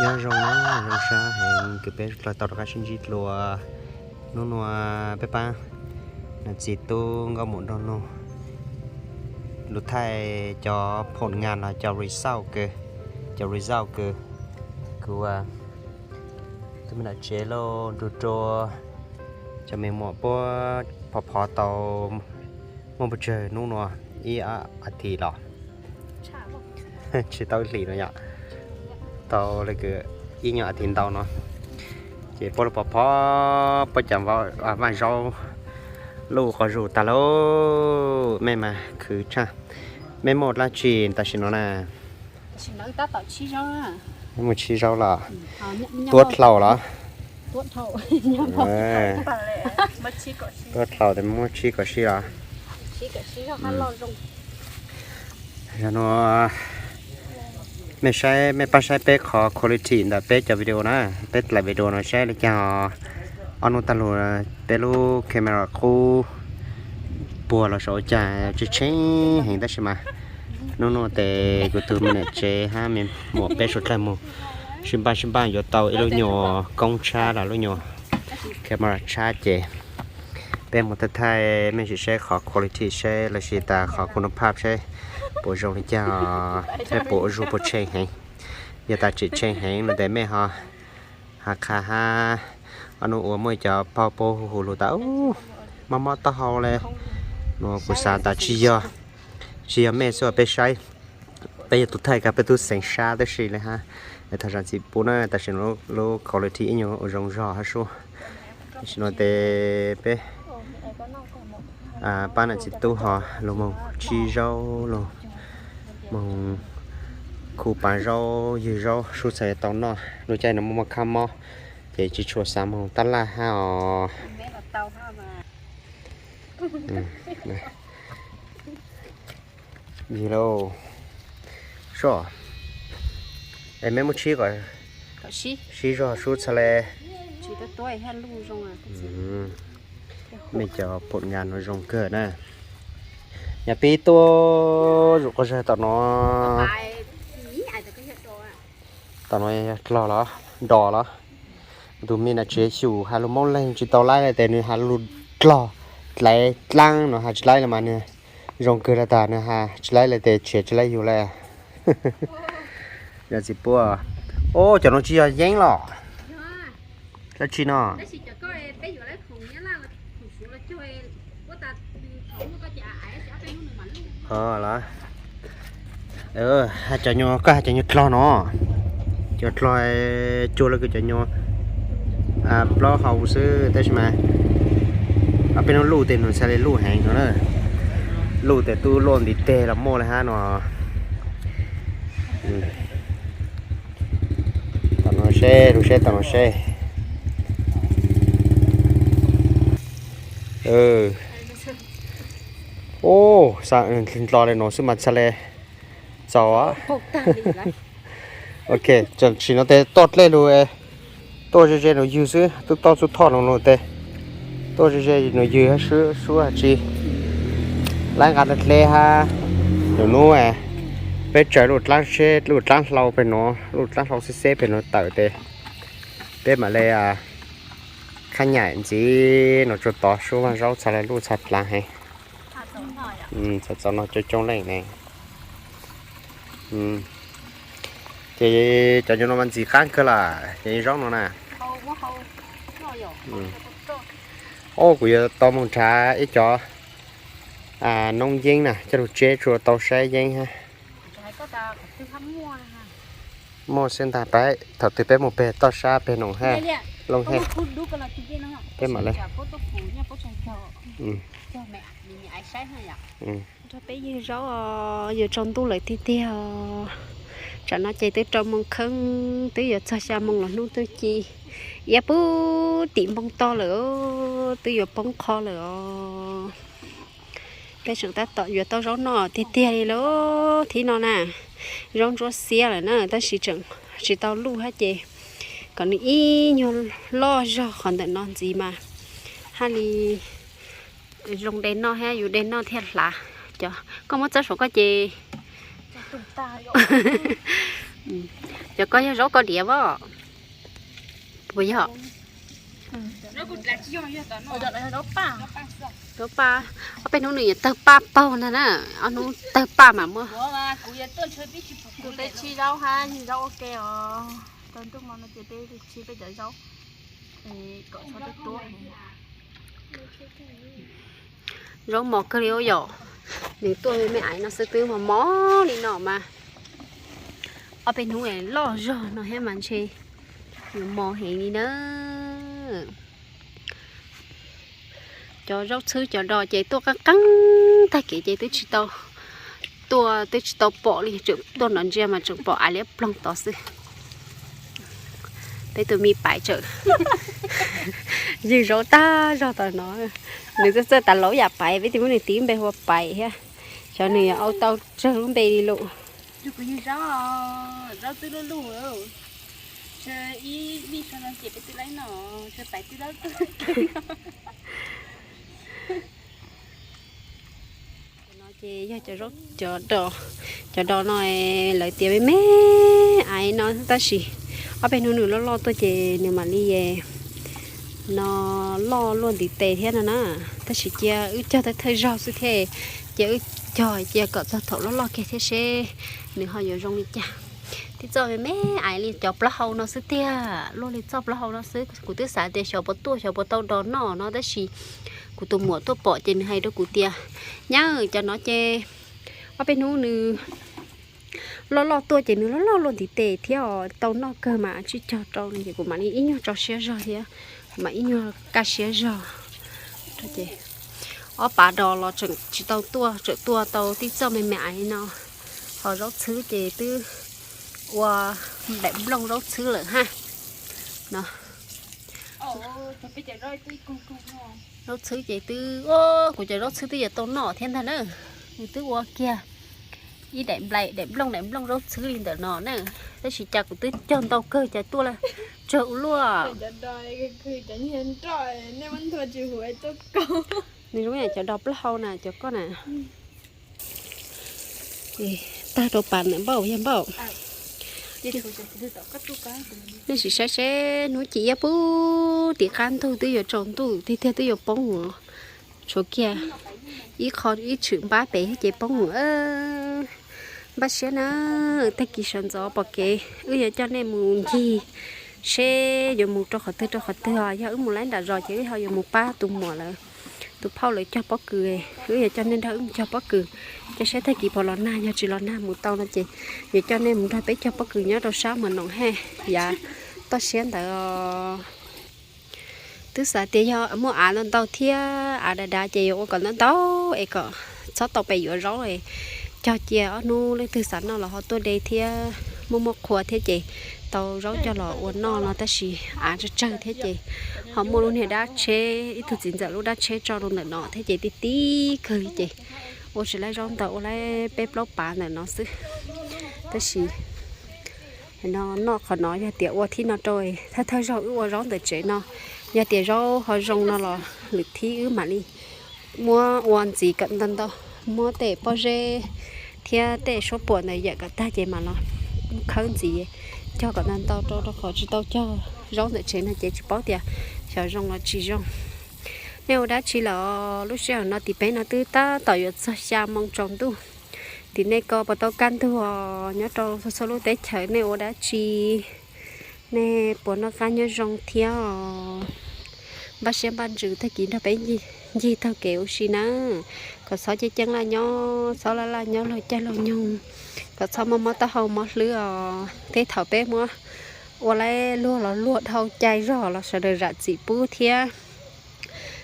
Nyob zoo na, zoo sab heev kws peb tau rov qab sib ntsib dlua. Hnub nua peb pab nam txiv tub nkauj muam nraug nug lug thaij cov phom nga los cov result kws, cov result kws kuv tus me nam tsev lauj nrug rua cov me muam puab phov phov tau muaj puas tsawg hnub nua, ib as thiv los tsis tau ib hlis no yom, tau le kws ib nyuag as thiv ntau no. Ces puab lug phov phov puab cov vaj zaub luj quas zug tag lauj. Mej mas khwv tshaj. Mej muaj dlaab tsi tam sim no na? Muaj tsib zaub los? Tuab dlhau los? Tuab dlhau tes muaj tsib kaum sib los? Yog no mej saib, mej pab saib peb qhov quality ntawm peb cov video na, peb dlaim video no saib le caag. Ob hnub tag lug peb lub camera qub puag los saum ua caag tsis tsheeb heev tab sis mas hnub nua tes kuv tug me nam tsev hab me muam peb suav dlawg moog sib npaj sib npaj yuav tau ib lub nyuas koob tshab los lub nyuas camera tshab ces peb moog thaij thaij mej sim saib qhov quality saib lossis tas qhov kuv nug phaj saib puas zoo le caag, saib puas ua zug puas tsheej heev. Yog tas tsis tsheej heev no tes mej ho has qha hab. Ob hnub ua muaj cov phauj puab hu hu lug tas mob mob taub hau le, nua kuv xav tas tsis yog, tsis yog mej xwb peb saib, peb yog tug thaij kag peb tub xeev sab tab sis le hab. Thov zam txim pub na, tam sim no lub quality ib nyuag ua zoo zog hab sub. Tam sim no tes peb pab nam txiv tub ho lug moog tsib zaub, lug moog khu pav zaub ywg zaub sub txhad yuav tau noj. Lub caij no muaj muaj kab mob ces tsis tshua xav moog tab laj hab os. Ywg lauj. Sub, es mej muab sib kom sib zog sub txhad le. Mej cov phom nga no zoo kawg na. Nyaj pib tuaj zuj quas zag tom no. Tom no yog dlog los dos los. Tug me nam tsev xyum has lug Moob Leeg tsis tau laib le tes nwg has lug dlog dlaiv dlaab no has tsis laib le mas nwg zoo kawg le tas nwg has tsis laib le tes tshiav tsis laib yug le. Yog txiv puab, o cov no tsis yog yeeb los? Dab tsi no? Los, cov nyuag, koj has cov nyuag dlog no, cov dlog cuag le kws cov nyuag plaub hau xwb tab sis mas peb nub luj tes nws txhaj le luj heev no na. Luj tes tub luaj ntiv teg los muaj le hab no. Tom no seb, lug seb tom no seb. Ub, xa dlog le no xwb mas txhaj le txaus. Ok, tam sim no tes tuaj dlej lug, tuaj ze ze nws ywg xwb, tub toj txuj thoj no lug tes tuaj ze ze nws ywg hab sub hab tsi. Laib nqa dlej hab. Nub nub peb tsaws lub dlaab tsheb, lub dlaab hlau peg nuav, lub dlaab hlau xeb xeb peg nuav tawm tes peb mam le khab nyaim ntxiv no tsuas tod sub vaaj zaub txhad le luj txhad dlaav heev. Txhad txaus no coob coob leej ne. Ces cov nyuag no mas ntxim qaab kawg lawm, cov zaub no na. O, kuv yuav tau moog nrhav ib cov noob yeeb na coj lug tseb tsuas tau saib yeeb hab. Muaj xwb ntag, pab thaum twg peb mus peg toj sab peg no hab, looj hab, peb mam le. Peb ywg zaub os, yuav tsaus ntuj lawm tiag tiag os. Tsam no ces twb rau moos kheeb, twb yuav txog xya moos los hnub twb ci, iab puag tim npoo toj lawm, twb yuav poob qho lawm os. Peb tseem tab tom yuav tau zaub noj tiag tiag li lauj. Thib no na, zaub ntsuab xiab lawm na, tab sis tseem tsis tau luj hab ces kom nws ib nyuag loj zog qhov ntawm no ntxiv mas hab li zoo de noj hab, yus de noj thiaj hlav. Cov koj muab txawb saum koj ces, Cov ko yog zaub ko diav as? Puas yog? Zaub paj, ob peb hnub nws yuav tawg paj paug ntag na. Ob hnub tawg paj mas muab. Tus peb tsis zaub hab, zaub ua ke os. Tau ntuj mo no ces peb tsis peb cov zaub kom txhob tuab. Zaub mos kawg li yom. Nws tuaj me me aiv no xwb twb mos mos li no mas. Ob peb hnub loj zog no thiab mas ntshe yuav mos heev li na. Cov zaub txhwb cov dos ces tuaj qeeb qeeb tag kev ces twb tsis tau tuaj, twb tsis tau pom li, tseem tuaj nrov ntsia mas tseem pom aiv liab ploog tod xwb. Peb tus me paiv tseem ywg zaub tag zog tom no. Nws txawj txawj tas laus yam paiv, peb twb muab nws tis lub npe hu ua paiv thiab. Xyov nws yuav au tau tsawg lub npe li lus. Zaub twb luj luj, tshuav ib vij sab no ces peb twb laib no, tshuav paiv twb laib. No ces yog cov, cov dos no lawv tias me me aiv no tab sis ob peb hnub nws loj loj tuaj ces nws mam li no loj luaj ntiv tes thiab no na. Tab sis cia wb cog thawj thawj zaug xwb thiab, cia wb cog cia kom txog thaum loj loj kiag thiab seb nws ho yuav zoo li cas. Tib txoj me me aiv li cov plaub hau no xwb tiag, luaj li txoj plaub hau no xwb. Kuv twb xav tias xyov puas tuaj xyov puas tau dos noj no tab sis kuv tus muam tuaj pom ces nws hais rau kuv tias, nyab, cov no ces ob peb hnub nws loj loj tuaj ces nws loj loj luaj ntiv tes thiab os, tau noj kawg mas tsij cog rau no ces kuv mam li ib nyuag tso siab zog thiab, kuv mam ib nyuag kaj siab zog. Ces ob pav dos los tseem tsis tau tuaj, tseem tuaj tau tib txoj me me aiv no, ho zaub txhwb ces twb ua daim nplooj zaub txhwb lawm hab. No, zaub txhwb ces twb, kuv cov zaub txhwb twb yuav tau noj thiab ntag na. Nws twb ua kiag ib daim nplai daim nplooj daim nplooj zaub txhwb li ntawm no na, tab sis cas kuv twb cog ntau kawg cas tuaj tsawg ua luaj. Nws zoo yam cov dos plaub hau na cov koj na. Tag rau pas ntawm npaum yog npaum. Nej sim saib seb hnub ci iab pub tim qab ntug twb yuav tsaus ntuj tiag tiag twb yuav poob os. Tshuav kiag ib qho ib tshwm npab pem ces poob os. Npaj siab na, tag kis sawv ntxov pom kev wb yuav coj nej mus ncig seb yuav mus rau qhov twg rau qhov twg os. Yog wb mus laib nram zos ces wb ho yuav mus pab tus muam lawv tus phauj lawv cog pob kws, wb yuav coj nej nrog wb mus cog pob kws. Cia seb tag kis puas los nag, yog tsis los nag mus tau no ces yuav coj nej mus nrog peb cog pob kws nyob rau sab Mos Noom Hej yav toj siab ntawd os. Twb xav tias yog muaj av ntau ntau thiab av dav dav ces yuav ua kom ntau ntau es kom txhob tau pes yuav zaub es cog cia ob hnub leej twg xav noj los ho tuaj de thiab muaj muaj qhua thiab ces tau zaub coj los ua noj no tab sis av tsawg tsawg thiab ces ho muaj lub niag dab tsheb, ib tug txiv ntxawm lub dab tsheb tso rau ntawm no thiab ces tib tib kawg li ces ua tsis laib zaub ntau, ua laib peb plaub pav ntawm no xwb. Tab sis no noj qhov no yog tias ua thib no rau thawj thawj zaug wb ua zaub ntawm tsev no, yog tias zaub ho zoo no los lwm thib wb mam li muab ua ntxiv kom ntau ntau, muab tej pob zeb thiab tej suab puam ntawd yawm kom tag ces mam los khawb ntxiv cog kom ntau ntau rau, rau qhov tsis tau cog zaub ntawm tsev no ces tsis paub tias xyov zoo los tsis zoo. Nej ua dab tsi lawm? Lub sij hawm no tim peb no twb tab tom yuav txog xya moo tsaus ntuj. Tim nej ko puas tau kaj ntug os? Nyob rau txhua txhua lub teb chaws nej ua dab tsi? Nej puas noj qab nyob zoo thiab os? Npaj siab npaj ntsws tag kis nrog peb ncig taug kev ua si na, kom txhob ceeb ceeb laj nyob, txhob laj laj nyob luag caij luag nyoog, kom txhob muaj mob taub hau mob hlwb os. Tej thaum peb muab ua laib luag los luag dhau cai zog los sawv daws zam txim pub thiab.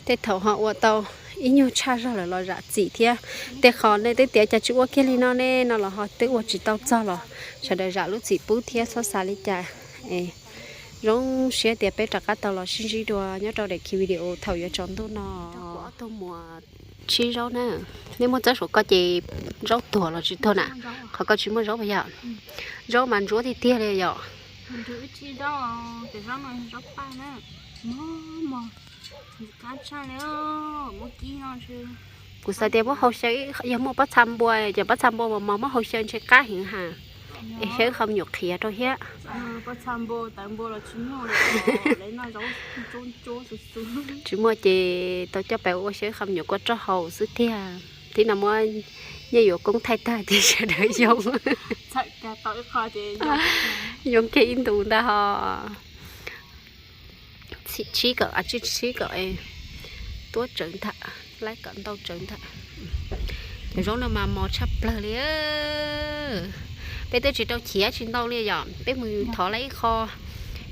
Tej thaum ho ua tau ib nyuag tshaj zog lawm los zam txim thiab. Tej qhov nej twb tias cas tsis ua kiag li no ne no los ho twb ua tsis tau txog los sawv daws zam lub txim pub thiab txhob xav li cas. Es zoo siab tias peb rov qab tau los sib ntsib dua nyob rau daim video thaum yuav tsaus ntuj no. Tau kuv ob tug muam tsib zaub na. Nej muab txawb saum ko ces zaub tuag los tsis tuag na? Qhov ko tsis muaj zaub puas yog? Zaub mas ntsuab tiag tiag li yom. Kuv xav tias muab hau xyaw, yog muaj pob txha npua, cov pob txha npua mos mos muab hau xyaw ntshe qab heev ha. Es xyaw qhov me nyuam qhiav rau thiab. Tsis muaj ces tau coj pais ua xyaw qhov me nyuam kua roj haus xwb tiag. Thib no muab nyiaj yuav koob thaij tag tias sawv daws yoo, yoo kiag ib ntus ntag ho. Tsib kawm, tsib kawm, tuab tsawv ntag, laib kom ntau tsawv ntag. Cov zaub no mas mos tshaj plawg li. Peb twb tsis rau chiv tsis ntau li yom, peb mus thov laib ib qho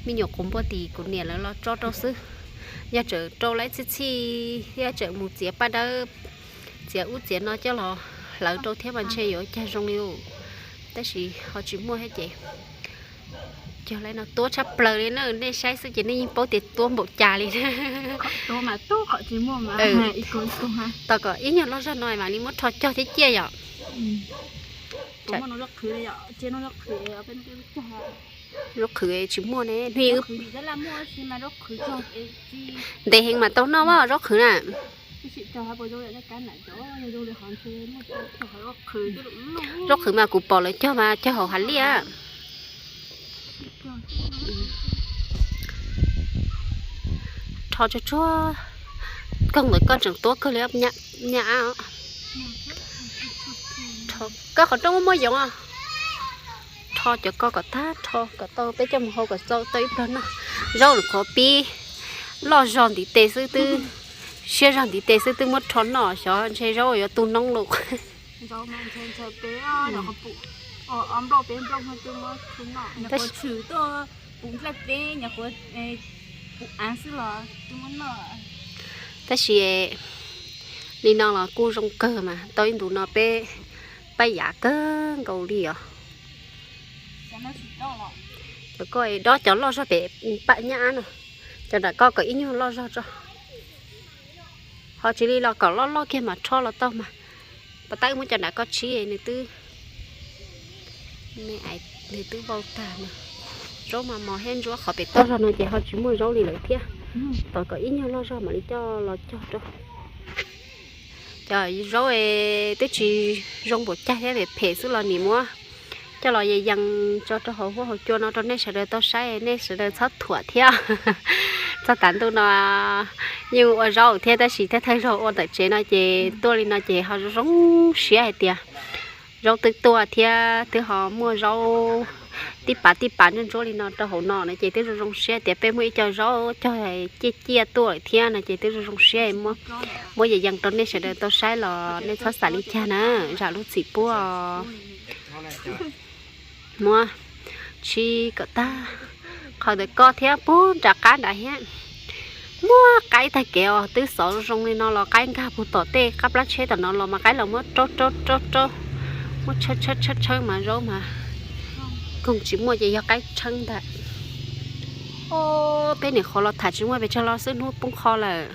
me nyuam quav npua tim kuv niam lawv los tso rau xwb. Yog tseem rau laib txhij txhij thiab tseem mus txiav paj dawb, txiav ub txiav no coj los hlawv rau thiab mas ntshe yuav cag zoo li. Tab sis ho tsis muaj thiab ces cog laib no tuab tshaj plaws li na, nej saib xwb ces nej yeej paub tias tuab npaum cas li. Tos kom ib nyuag loj zog no mam li muab rho cog thiab ciaj yom. Zaub qhwv tsis muaj ne, ntev heev mas tau noj zaub qhwv na. Zaub qhwv mas kuv pom lawv cog mas cog hauv hav liaj. Rho tsuag tsuag, koog ntawm koj tseem tuab kawg li nyab. Koj qhov rooj muaj yoov. Rho cov ko kom tag, rho kom tau peb coj mus hau kom tau ib pluag noj. Zaub qhuav pib loj zog ntiv tes xwb twb, siab zog ntiv tes xwb twb muab rho noj, xyov ntshe zaub yuav tu noob lawm. Tab sis li no los kuj zoo kawg mas, tau ib ntus no peb pab yav kawg nkaus li os. Cov ko dob cov loj zog pem paj nyab no, cov nram ko kom ib nyuag loj zog tso. Ho tsis li los kom loj loj kiag mas rho los tau mas. Pas tab muab cov nram ko tsib nws twb, nws twb vau tag na. Zaub mas mos thiab ntsuab, qhov pem toj zog no ces ho tsis muaj zaub li lawm thiab. Tos kom ib nyuag loj zog mam li coj los cog rau. Cov zaub twb tsis zoo npaum cas thiab, phem phem xwb los nim muab coj los yees yees tso rau hauv huab hauv cua no rau nej sawv daws tau saib, nej sawv daws txhob thuam thiab. Txog tav ntuj no yeej ua zaub thiab, tab sis thawj thawj zaug ua ntawm tsev no ces tuaj li no ces ho zoo zoo siab hais tias zaub twb tuaj thiab twb ho muaj zaub tib pas tib pas ntsuab ntsuab li no rau hauv no no ces twb zoo zoo siab tias peb muaj ib co zaub cog ciaj ciaj tuaj lawm thiab no ces twb zoo zoo siab. Muab yees yees rau nej sawv daws tau saib los nej txhob xav li cas na, zam lub txim pub. Muab tshib kom tag qhov ntawm ko thiab puag nram qab nrad thiab. Muaj qaib tag kev os, twb xov zoo li no los qaib nkag puag tom tej qab plab tsheb tom no los mas qaib los muab raub raub raub raub, muab tshawb tshawb tshawb tshawb mas zaub mas koog tsis muaj ces yog qaib tshawb ntag. Peb niam qhuav los tham tsis muaj pes tsawg los xwb hnub poob qho lawm.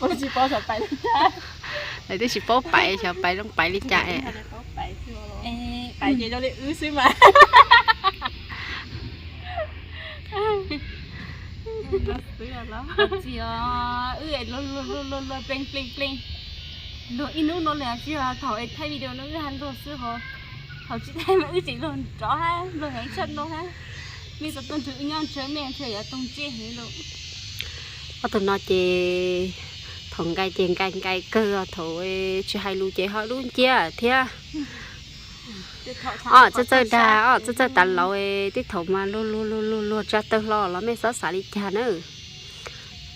Lawv twb tsis paub pais, xyov pais zoo pais li cas es. Luag ib hnub no li tsis yog thaum es thaij video no wb hais luag xwb ho, thaum tsis thaij mas wb tseem luag nrov hab luag heev tshaj no hab. Mej xov tooj nrug wb nyob ntshe mej ntshe yuav toog ntsej heev lawm. Ob tug no ces thaum nqaij ces nqaij nqaij kawg, thaum tsis hais lus ces ho dub nciab thiab. Txawj txawj dag, txawj txawj tas laus, tej thaum mas luag luag luag luag luag tsa tawg hlo los mej txhob xav li cas na.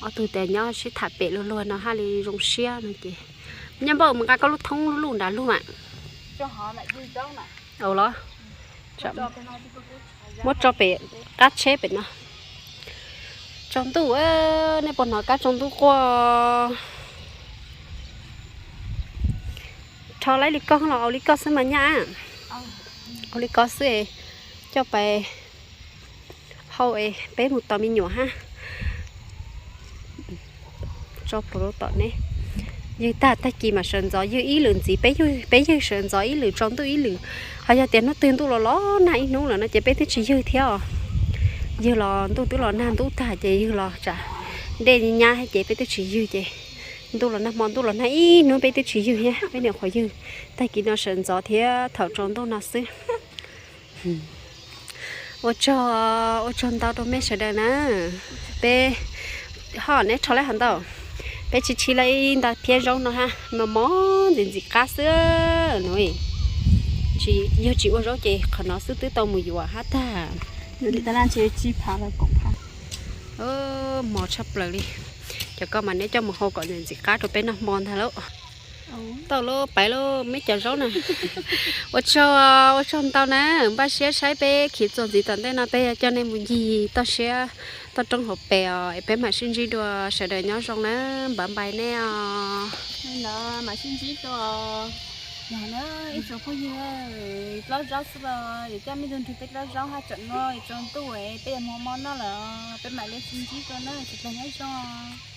Ob tug tias nyob sib tham pem luag luag no haj li zoo siab no ces. Nyob npauj mus nqa koj lub thoob lub nrad lug mas. Au los, muab tso pem qab tsheb pem no. Tsaus ntuj, nej puas hnov kab tsaus ntuj quaj? Rho laib li koj los au li koj xwb mas nyab. Au li koj xwb, coj pais hau es peb mus tos me nyuam hab. Tso plhuav rau tom ne. Ywg tag tag kis mas sawv ntxov ywg ib lwm ntxiv, peb ywg, peb ywg sawv ntxov ib lwm tsaus ntuj ib lwm. Ho yog tias hnub twg ntuj los los nag ib hnub lawm no ces peb twb tsis ywg thiab os. Ywg los ntuj twb los nag ntub tag ces ywg los tsam dej nyab ces peb twb tsis ywg ces Ntuj los nag hmo, ntuj los nag ib hnub peb twb tsis ywg thiab, peb nyuam qhuav ywg tag kis no sawv ntxov thiab thaum tsaus ntuj no xwb. Ua tsaug, ua tsaug ntau rau mej sawv daws na. Peb, ho neb rho lawm hov ntau. Peb tsis tsis lawm ib nta phiab zaub no hab, mos mos ntxim ntxim qab xwb no. Tsis yog tsis ua zaub ces qhov no xwb twb tau mus yuav hab tag. Mos tshaj plaws li. Cov ko mas neb coj mus hau kom ntxim ntxim qab rau peb noj hmo ntag lauj. Tau lauj, pais lauj meb cov zaub na. Ua tsaug, ua tsaug ntau na, npaj siab saib peb khiv txuas ntxiv tom ntej no peb yuav coj nej mus ncig toj siab toj roob hauv pes os, es peb mam sib ntsib dua, sawv daws nyob zoo na, npaj npais nej os. Mam sib ntsib dua. Yog na, ib tsoom phooj ywg, dlaub zaub xwb los yuav coj mej tuaj nrug peb dlaub zaub hab, tsam no yuav tsaus ntuj es peb yuav mus hau mov noj lawm, peb mam li sib ntsib dua na, sawv daws nyob zoo.